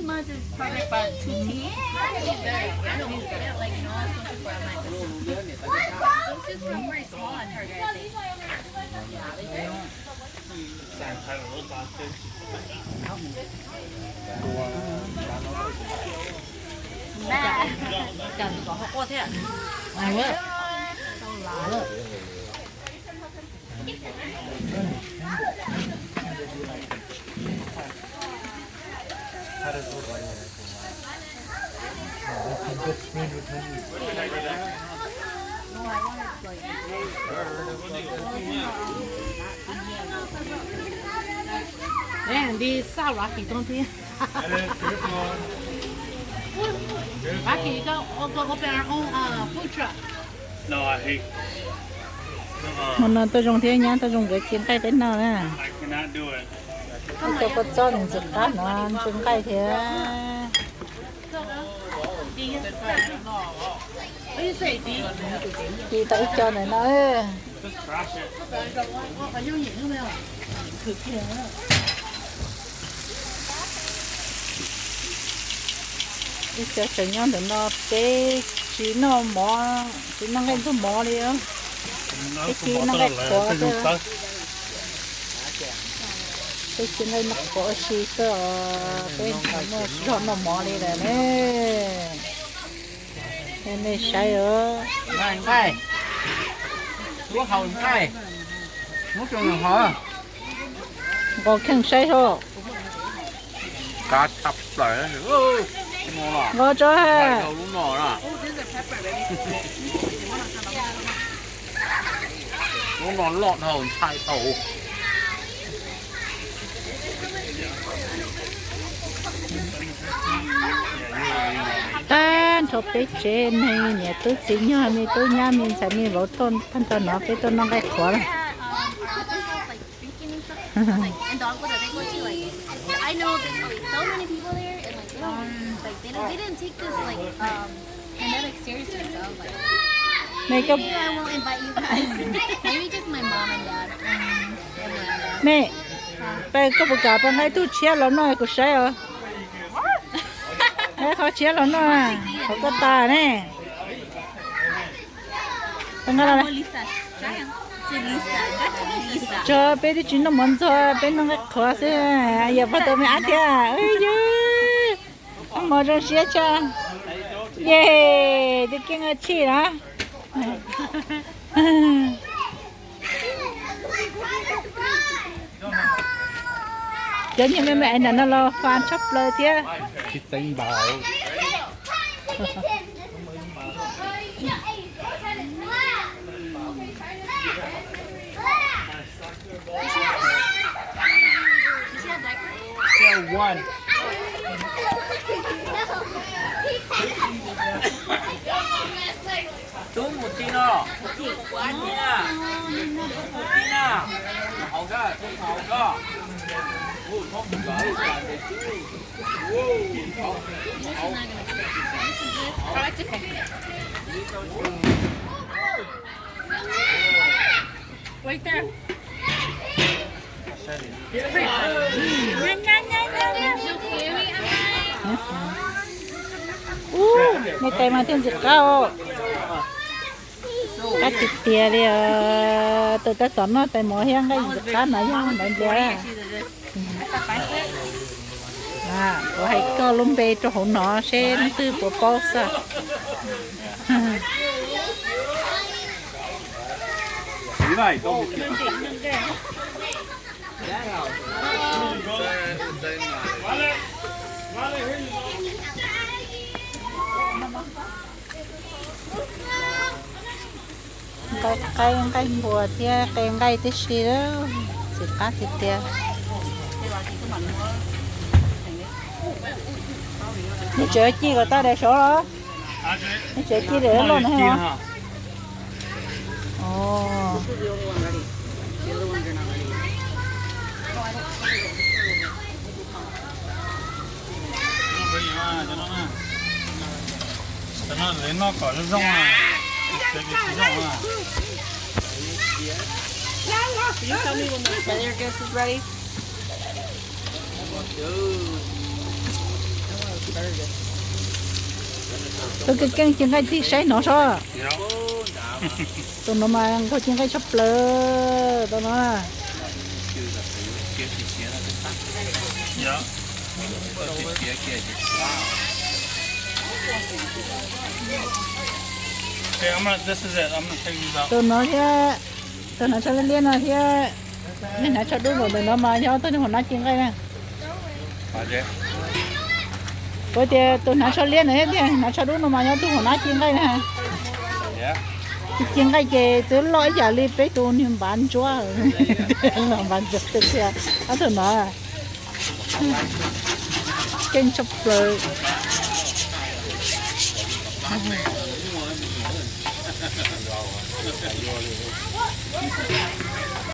This is probably about two teeth. I don't know. Those two are pretty small on her, I think. Ba. Cov kom ho quaj thiab. Nti xaj Rocky too thiab. Rocky, go, go open our own uh, food truck. Hmo no tuaj zoo thiab nyab, tuaj zoo nkawd ci nqaij peb noj na. Tuaj kua txob ntxim qab no, ci nqaij thiab. Ci tau ib co ntawm no. Ib co tseem nyob ntawm no, peb tsis noj mov, tsis noj nqaij ntug mov li. Peb ci noj nqaij qhuav xwb. Peb ci nqaij noj qhuav ua si xwb os, peb muaj zog noj mov li lawm ne. Nej saib os. Nqaij, nqaij, lub hau nqaij, lub tseem hov. Nqos kheej saib os. Kav tshaj plaws. Nqos tso ha. Lub no na. Lub no loj dhau ntshai tau. Tag nrho peb tsev neeg niam tub txiv nyuag me tub nyab me ntxhais me vauv tuaj tag nrho no peb tuaj noj nqaij qhuav lawm. Like, and the uncle that they go to, like, I know there's, like, so many people there, and, like, they don't, like, they don't, they didn't take this, like, um, pandemic seriously, so I was like, maybe I won't invite you guys. Maybe just my mom and dad. Um, and my dad. Mej, peb koj puas kam peb nqa ib tug tshiab los noj kuv saib os? Nqa qhov tshiab los noj, qhov koj tas ne. Peb nqa los. Tso peb twb tsis noj mov ntxog, peb noj nqaij qhuav xwb, yog pog tau me ab thiab. Yog, ab mov zoo siab tshaj. Yej, tus keeb ua tshij na. Cov niag me me es ntawm no los fas tshaj plaws thiab. Tsis txeev npaum. Tub mus ti no, tub mus ti na, tub mus ti na, hauv koj, tub mus hauv koj. Right there. Ub, me tais mas thiaj ntxim qab os. Qab tiag tiag li os. Tus tab tom noj tais mov thiab nqaij ntxim qab no yog ntawd ntiag. Kuv hais koj lub npe rau hauv no seb leej twg puas paub xwb. Nqaij qaib nqaij npua thiab qe nqaij tib si, ntxim qab tiag tiag. Nej tseem ci kom tag daim saud los? Nej tseem ci daim loj no los? Can you tell me when the other guest is ready? Tus keej keej ci nqaij tig saib no sob. Tus no mas nkaug ci nqaij tshaj plaws tus no. Tus no thiab, tus hnav tsho liab liab no thiab, niag hnav tsho dub npaum ntawm no mas yog ob tug niag hauv nab ci nqaij na. Kuv tias tus hnav tsho liab no thiab hnav tsho dub no mas yog ob tug hauv nab ci nqaij na. Ci nqaij ces twb loj ib yam li peb tus niag npav ntsuab, npav ntsuab tiag tiag ob tug no. Keej tshaj plaws.